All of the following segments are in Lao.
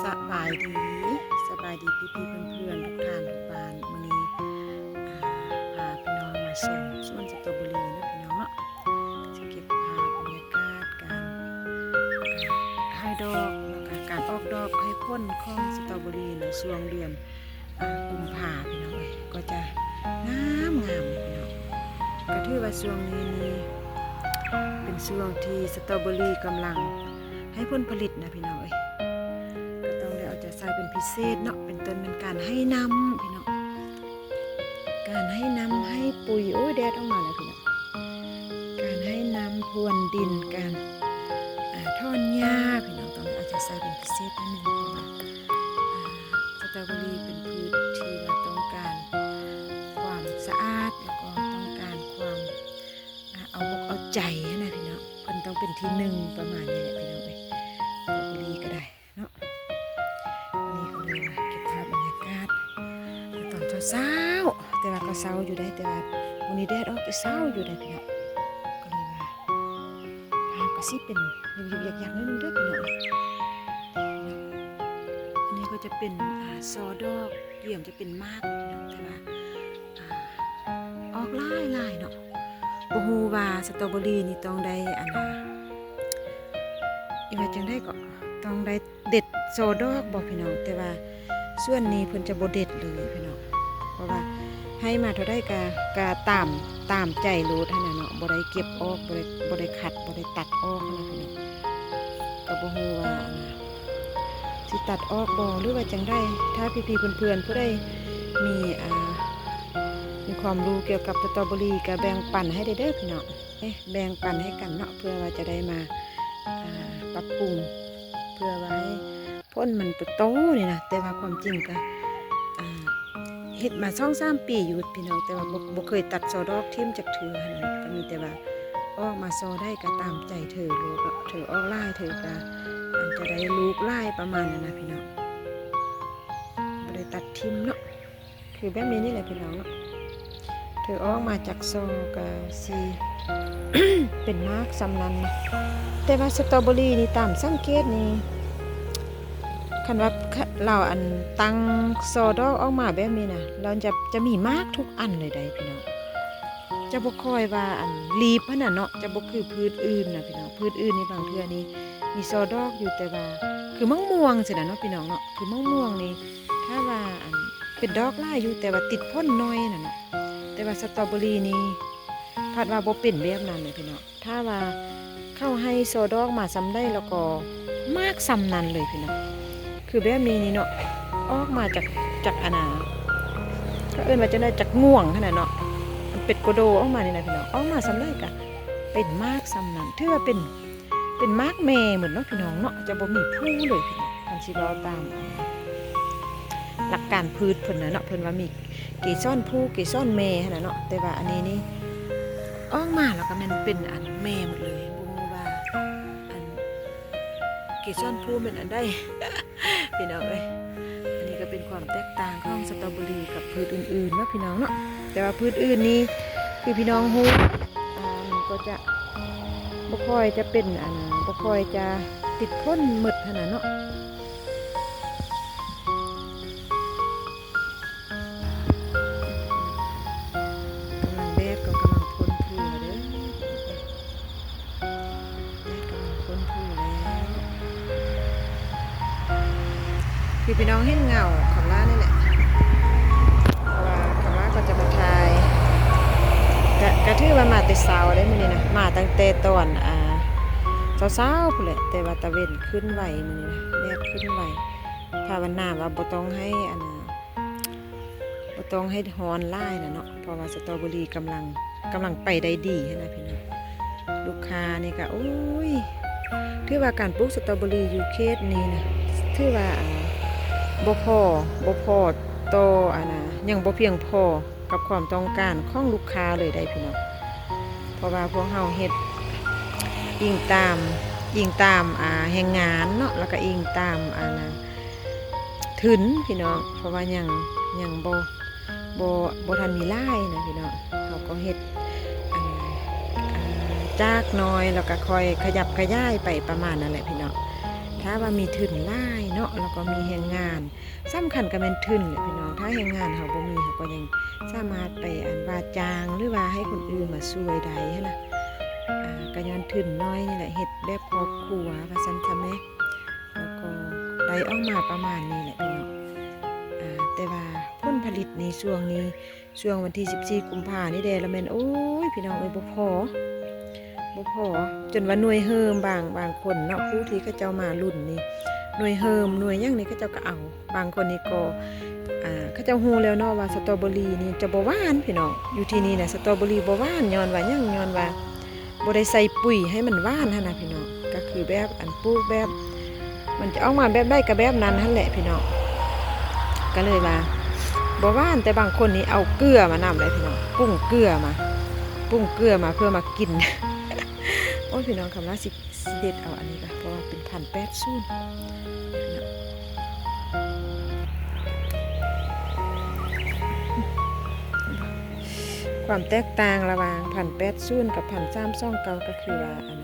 ສະບາຍດີ ສະບາຍດີພີ່ໆເພື່ອນໆ ທຸກທ່ານທຸກບ້ານ. ມື້ນີ້ ອ່າ ພາພີ່ນ້ອງມາຊົມສວນສະຕໍເບີຣີເນາະ ພີ່ນ້ອງເນາະ. ຊິເກັບພາບບັນຍາກາດການ ອ່າ ໃຫ້ດອກ ແລ້ວກະການອອກດອກໃຫ້ຜົນຂອງສະຕໍເບີຣີໃນຊ່ວງເດືອນ ອ່າ ກຸມພາ ພີ່ນ້ອງເອີຍ ກໍຈະງາມໆ ພີ່ນ້ອງ. ກໍຖືວ່າຊ່ວງນີ້ນີ້ເປັນຊ່ວງທີ່ສະຕໍເບີຣີກຳລັງໃຫ້ຜົນຜະລິດນະ ພີ່ນ້ອງເອີຍ. ກໍຕ້ອງໄດ້ເອົາໃຈໃສ່ເປັນພິເສດເນາະ ເປັນຕົ້ນແມ່ນການໃຫ້ນ້ຳ ພີ່ນ້ອງ ການໃຫ້ນ້ຳໃຫ້ປຸ໋ຍ. ໂອ້ຍ ແດດອອກມາແລ້ວ ພີ່ນ້ອງ. ການໃຫ້ນ້ຳພຣວນດິນ ການ ອ່າ ຖອນຫຍ້າ ພີ່ນ້ອງ ຕ້ອງໄດ້ເອົາໃຈໃສ່ເປັນພິເສດໜ້ອຍໜຶ່ງ ເພາະວ່າ ອ່າ ສະຕໍເບີຣີເປັນພືດທີ່ວ່າຕ້ອງການຄວາມສະອາດ ແລ້ວກໍຕ້ອງການຄວາມ ອ່າ ເອົາອົກເອົາໃຈຫັ້ນນະ ພີ່ນ້ອງ. ເພິ່ນຕ້ອງເປັນທີໜຶ່ງປະມານນີ້ແຫຼະ ພີ່ນ້ອງເອີຍ ສະຕໍເບີຣີກໍໄດ້ເນາະ. ອັນນີ້ກໍເລີຍວ່າເກັບພາບບັນຍາກາດຕອນເຊົ້າໆ ແຕ່ວ່າກໍເຊົ້າຢູ່ໄດ໋ ແຕ່ວ່າມື້ນີ້ແດດອອກແຕ່ເຊົ້າຢູ່ໄດ໋ ພີ່ນ້ອງ. ກໍເລີຍວ່າພາບກໍຊິເປັນຍຶກໆຍັກໆໜ້ອຍໜຶ່ງເດີ ພີ່ນ້ອງ. ອັນນີ້ກໍຈະເປັນ ອ່າ ສໍດອກ ກຽມຈະເປັນໝາກ ພີ່ນ້ອງ ແຕ່ວ່າ ອ່າ ອອກຫຼາຍໆເນາະ. ບໍ່ຮູ້ວ່າສະຕໍເບີຣີນີ້ຕ້ອງໄດ້ ອັນ ອີວ່າຈັ່ງໃດກໍຕ້ອງໄດ້ເດັດສໍດອກບໍ ພີ່ນ້ອງ. ແຕ່ວ່າສວນນີ້ເພິ່ນຈະບໍ່ເດັດເລີຍ ພີ່ນ້ອງ ເພາະວ່າໃຫ້ມາເທົ່າໃດກະ ກະຕາມ ຕາມໃຈໂລດຫັ້ນນະເນາະ ບໍ່ໄດ້ເກັບອອກ ບໍ່ໄດ້ ບໍ່ໄດ້ຄັດ ບໍ່ໄດ້ຕັດອອກຫັ້ນນະ ພີ່ນ້ອງ. ກໍບໍ່ຮູ້ວ່າ ອັນ ຊິຕັດອອກບໍ່ ຫຼືວ່າຈັ່ງໃດ. ຖ້າພີ່ໆເພື່ອນໆຜູ້ໃດມີ ອ່າ ມີຄວາມຮູ້ກ່ຽວກັບສະຕໍເບີຣີ ກໍແບ່ງປັນໃຫ້ໄດ້ເດີ ພີ່ນ້ອງ. ແບ່ງປັນໃຫ້ກັນເນາະ ເພື່ອວ່າຈະໄດ້ມາ ອ່າ ປັບປຸງ ເພື່ອວ່າໃຫ້ຜົນມັນໂຕໆນີ້ນະ. ແຕ່ວ່າຄວາມຈິງກໍ ອ່າ ເຮັດມາສອງສາມປີຢູ່ ພີ່ນ້ອງ ແຕ່ວ່າບໍ່ ບໍ່ເຄີຍຕັດສໍດອກຖິ້ມຈັກເທື່ອຫັ້ນນະ. ກໍມີແຕ່ວ່າອອກມາສໍໄດ້ກໍຕາມໃຈເທີໂລດເນາະ ເທີອອກຫຼາຍ ເທີກໍ ອັນ ຈະໄດ້ລູກຫຼາຍປະມານນັ້ນນະ ພີ່ນ້ອງ. ບໍ່ໄດ້ຕັດຖິ້ມເນາະ ຄືແບບນີ້ນີ້ແຫຼະ ພີ່ນ້ອງເນາະ. ເທີອອກມາຈາກສໍກໍຊິເປັນໝາກສ່ຳນັ້ນ. ແຕ່ວ່າສະຕໍເບີຣີນີ້ ຕາມສັງເກດນີ້ ຄັນວ່າ ລາວ ອັນ ຕັ້ງສໍດອກອອກມາແບບນີ້ນະ ລາວຈະ ຈະມີໝາກທຸກອັນເລີຍໄດ໋ ພີ່ນ້ອງ. ຈະບໍ່ຄ່ອຍວ່າ ອັນ ລີບຫັ້ນນະເນາະ ຈະບໍ່ຄືພືດອື່ນນະ ພີ່ນ້ອງ. ພືດອື່ນນີ້ບາງເທື່ອນີ້ມີສໍດອກຢູ່ ແຕ່ວ່າ ຄືໝາກມ່ວງຊີ້ນະເນາະ ພີ່ນ້ອງເນາະ. ຄືໝາກມ່ວງນີ້ ຖ້າວ່າ ອັນ ເປັນດອກຫຼາຍຢູ່ ແຕ່ວ່າຕິດຜົນໜ້ອຍນະເນາະ. ແຕ່ວ່າສະຕໍເບີຣີນີ້ ພັດວ່າບໍ່ເປັນແບບນັ້ນເລີຍ ພີ່ນ້ອງ. ຖ້າວ່າເຂົາໃຫ້ສໍດອກມາສ່ຳໃດ ແລ້ວກໍໝາກສ່ຳນັ້ນເລີຍ ພີ່ນ້ອງ. ຄືແບບນີ້ນີ້ເນາະ ອອກມາຈາກ ຈາກ ອັນນາ ເຂົາເອີ້ນວ່າຈັ່ງໃດ ຈາກງວງຫັ້ນນະເນາະ. ມັນເປັນໂກໂດອອກມານີ້ນະ ພີ່ນ້ອງ. ອອກມາສ່ຳໃດກະເປັນໝາກສ່ຳນັ້ນ ຖືວ່າເປັນ ເປັນໝາກແມ່ໝົດເນາະ ພີ່ນ້ອງເນາະ. ຈະບໍ່ມີພູເລີຍ ພີ່ນ້ອງ. ຄັນຊິເວົ້າຕາມ ອັນ ຫຼັກການພືດເພິ່ນນະເນາະ ເພິ່ນວ່າມີເກສອນພູ ເກສອນແມ່ຫັ້ນນະເນາະ. ແຕ່ວ່າອັນນີ້ນີ້ ອອກມາແລ້ວກໍແມ່ນເປັນ ອັນ ແມ່ໝົດເລີຍ. ບໍ່ຮູ້ວ່າ ອັນ ເກສອນພູແມ່ນອັນໃດ ພີ່ນ້ອງເອີຍ. ອັນນີ້ກໍເປັນຄວາມແຕກຕ່າງຂອງສະຕໍເບີຣີກັບພືດອື່ນໆເນາະ ພີ່ນ້ອງເນາະ. ແຕ່ວ່າພືດອື່ນນີ້ ຄືພີ່ນ້ອງຮູ້ ອ່າ ມັນກໍຈະບໍ່ຄ່ອຍຈະເປັນ ອັນ ບໍ່ຄ່ອຍຈະຕິດຜົນໝົດຫັ້ນນະເນາະ. ກຳລັງ ແດດກໍກຳລັງພົ້ນພູແລ້ວເດີ ແດດກຳລັງພົ້ນພູແລ້ວ. ຄືພີ່ນ້ອງເຫັນເງົາຄຳລານີ້ແຫຼະ ເພາະວ່າຄຳລາກໍຈະມາຖ່າຍ ກະ ກະຖືວ່າມາແຕ່ເຊົ້າເດ້ມື້ນີ້ນະ ມາຕັ້ງແຕ່ຕອນ ອ່າ ເຊົ້າໆພຸ້ນແຫຼະ ແຕ່ວ່າຕາເວັນຂຶ້ນໄວມື້ນີ້ນະ ແດດຂຶ້ນໄວ. ພາວະນາວ່າບໍ່ຕ້ອງໃຫ້ ອັນ ບໍ່ຕ້ອງໃຫ້ຮ້ອນຫຼາຍນະເນາະ ເພາະວ່າສະຕໍເບີຣີກຳລັງ ກຳລັງໄປໄດ້ດີຫັ້ນນະພີ່ນ້ອງ. ລູກຄ້ານີ້ກະ ໂອ້ຍ ຖືວ່າການປູກສະຕໍເບີຣີຢູ່ເຂດນີ້ນະ ຖືວ່າ ອັນ ບໍ່ພໍ ບໍ່ພໍຕໍ່ ອັນນະ ຍັງບໍ່ພຽງພໍກັບຄວາມຕ້ອງການຂອງລູກຄ້າເລີຍໄດ໋ພີ່ນ້ອງ. ເພາະວ່າພວກເຮົາເຮັດອີງຕາມ ອີງຕາມ ອ່າ ແຮງງານເນາະ ແລ້ວກະອີງຕາມ ອັນນະ ທຶນພີ່ນ້ອງ ເພາະວ່າຍັງ ຍັງບໍ່ ບໍ່ ບໍ່ທັນມີຫຼາຍນະພີ່ນ້ອງ. ເຮົາກໍເຮັດ ອັນ ອ່າ ຈາກໜ້ອຍ ແລ້ວກໍຄ່ອຍຂະຫຍັບຂະຫຍາຍໄປປະມານນັ້ນແຫຼະພີ່ນ້ອງ. ຖ້າວ່າມີທຶນຫຼາຍເນາະ ແລ້ວກໍມີແຮງງານ ສຳຄັນກໍແມ່ນທຶນແຫຼະພີ່ນ້ອງ. ຖ້າແຮງງານເຮົາບໍ່ມີ ເຮົາກໍຍັງສາມາດໄປ ອັນ ວ່າຈ້າງ ຫຼືວ່າໃຫ້ຄົນອື່ນມາຊ່ວຍໄດ້ຫັ້ນນະ. ອ່າ ກໍຍ້ອນທຶນໜ້ອຍນີ້ແຫຼະ ເຮັດແບບຄອບຄົວວ່າຊັ້ນຊະແມ. ແລ້ວກໍໄດ້ອອກມາປະມານນີ້ແຫຼະພີ່ນ້ອງ. ອ່າ ແຕ່ວ່າຜົນຜະລິດໃນຊ່ວງນີ້ ຊ່ວງວັນທີສິບສີ່ກຸມພານີ້ແດ່ ລະແມ່ນ ໂອ້ຍ ພີ່ນ້ອງເອີຍ ບໍ່ພໍ ບໍ່ພໍ ຈົນວ່າໜ່ວຍເຮີມ ບາງ ບາງຄົນເນາະ ຜູ້ທີ່ເຂົາເຈົ້າມາລຸ້ນນີ້ ໜ່ວຍເຮີມ ໜ່ວຍຫຍັງນີ້ ເຂົາເຈົ້າກໍເອົາ. ບາງຄົນນີ້ກໍ ອ່າ ເຂົາເຈົ້າຮູ້ແລ້ວເນາະວ່າສະຕໍເບີຣີນີ້ຈະບໍ່ຫວານພີ່ນ້ອງ. ຢູ່ທີ່ນີ້ນະ ສະຕໍເບີຣີບໍ່ຫວານ ຍ້ອນວ່າຫຍັງ? ຍ້ອນວ່າ ບໍ່ໄດ້ໃສ່ປຸ໋ຍໃຫ້ມັນຫວານຫັ້ນນະພີ່ນ້ອງ. ກໍຄືແບບ ອັນ ປູກແບບ ມັນຈະອອກມາແບບໃດກໍແບບນັ້ນຫັ້ນແຫຼະພີ່ນ້ອງ. ກໍເລີຍວ່າບໍ່ຫວານ ແຕ່ບາງຄົນນີ້ເອົາເກືອມານຳເດ້ພີ່ນ້ອງ ປຸງເກືອມາ ປຸງເກືອມາເພື່ອມາກິນ. ໂອ້ຍ ພີ່ນ້ອງ ຄຳລາຊິ ຊິເດັດເອົາອັນນີ້ກະ ເພາະວ່າເປັນພັນແປດສູນ. ຄວາມແຕກຕ່າງລະຫວ່າງພັນແປດສູນກັບພັນສາມສອງເກົ້າ ກໍຄືວ່າ ອັນ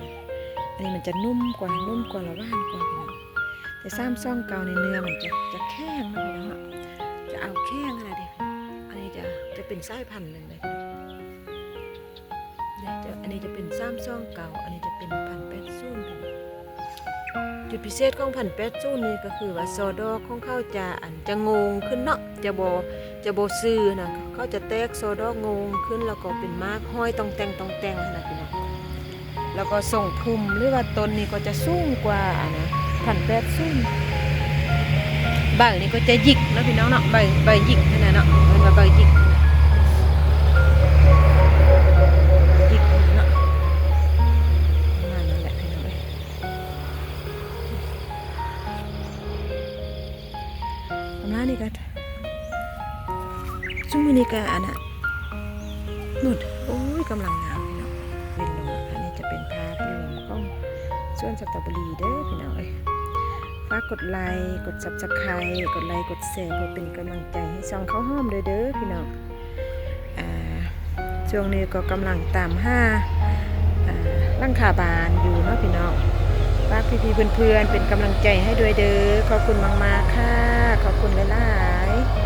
ອັນນີ້ມັນຈະນຸ້ມກວ່າ ນຸ້ມກວ່າ ລະຫວານກວ່າພີ່ນ້ອງ. ແຕ່ສາມສອງເກົ້ານີ້ເນື້ອມັນຈະ ຈະແຂງເນາະພີ່ນ້ອງເນາະ ຈະເອົາແຂງຫັ້ນນະເດ້. ອັນນີ້ຈະ ຈະເປັນສາຍພັນໜຶ່ງເດ້ ເດ້ ຈະ ອັນນີ້ຈະເປັນສາມສອງເກົ້າ ອັນນີ້ຈະເປັນພັນແປດສູນ. ຈຸດພິເສດຂອງພັນແປດສູນນີ້ກໍຄືວ່າ ສໍດອກຂອງເຂົາຈະ ອັນ ຈະໂງ່ງຂຶ້ນເນາະ ຈະບໍ່ ຈະບໍ່ຊື່ນະ ເຂົາຈະແຕກສໍດອກໂງ່ງຂຶ້ນ ແລ້ວກໍເປັນໝາກຫ້ອຍຕ່ອງແຕ່ງ ຕ່ອງແຕ່ງຫັ້ນນະພີ່ນ້ອງ. ແລ້ວກໍຊົງພຸມ ຫຼືວ່າຕົ້ນນີ້ກໍຈະສູງກວ່າ ອັນນະ ພັນແປດສູນ. ໃບນີ້ກໍຈະຫຍິກເນາະພີ່ນ້ອງເນາະ ໃບ ໃບຫຍິກຫັ້ນນະເນາະ ເອີ້ນວ່າໃບຫຍິກຫັ້ນນະ ຫຍິກຫັ້ນນະເນາະ. ປະມານນັ້ນແຫຼະພີ່ນ້ອງເອີຍ. ປະມານນີ້ກໍ ຊຸມມື້ນີ້ກໍອັນນະ ນຸ້ນ ໂອ້ຍ ກຳລັງງາມພີ່ນ້ອງ ເປັນລົງ. ອັນນີ້ຈະເປັນພາບລວມຂອງສວນສະຕໍເບີຣີເດີພີ່ນ້ອງເອີຍ. ຝາກກົດໄລ ກົດ Subscribe ກົດໄລ ກົດແຊ ເພື່ອເປັນກຳລັງໃຈໃຫ້ຊ່ອງເຂົ້າຫອມເດີ ເດີພີ່ນ້ອງ. ອ່າ ຊ່ວງນີ້ກໍກຳລັງຕາມຫາ ອ່າ ຫຼັງຄາບ້ານຢູ່ເນາະພີ່ນ້ອງ. ຝາກພີ່ໆເພື່ອນໆເປັນກຳລັງໃຈໃຫ້ດ້ວຍເດີ. ຂອບຄຸນມາກໆ ຄ່ະ ຂອບຄຸນຫຼາຍໆ.